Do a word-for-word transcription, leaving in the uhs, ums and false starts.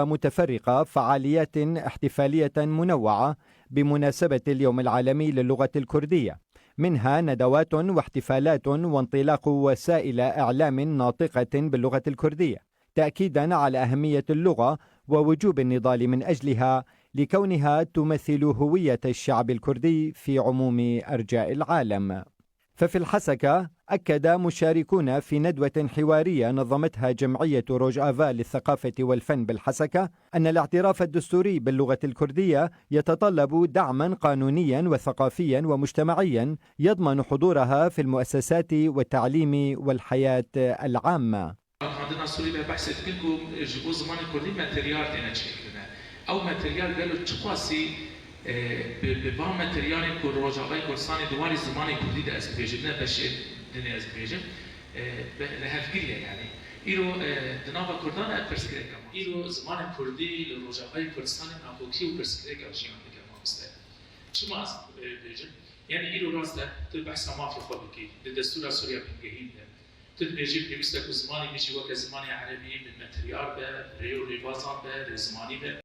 متفرقة فعاليات احتفالية منوعة بمناسبة اليوم العالمي للغة الكردية، منها ندوات واحتفالات وانطلاق وسائل إعلام ناطقة باللغة الكردية، تأكيدا على أهمية اللغة ووجوب النضال من أجلها، لكونها تمثل هوية الشعب الكردي في عموم أرجاء العالم. ففي الحسكة، أكد مشاركون في ندوة حوارية نظمتها جمعية روجافا للثقافة والفن بالحسكة أن الاعتراف الدستوري باللغة الكردية يتطلب دعما قانونيا وثقافيا ومجتمعيا يضمن حضورها في المؤسسات والتعليم والحياة العامة. Ragihandina Sûrî ve behsê dikin ku ji bo zimanê kurdî materyal têne çêkirin. Ew materyal gelo çiqasî, e, bi, bi van materyalên ku li Rojavayê Kurdistanê di warê zimanê kurdî de ez dibêjim, ne beşê dinê ez dibêjim, e, be, li hevgirî ye yanî. Îro, e, di nava kurdan ev pirsgirêke mast. Îro zimanê kurdî li Rojavayê Kurdistanê nakokî û pirsgirêke jiyan dike mamoste. Çima ez, e, dibêjim? Yanî îro rast e, tu behsa mafê xwe bikî, di destûra Sûriya bingehîn de. Tu dibêjî pêwîst e ku zimanê min jî weke zimanê erebî bi materyal be, rê û rêbazan be, rêzimanî be.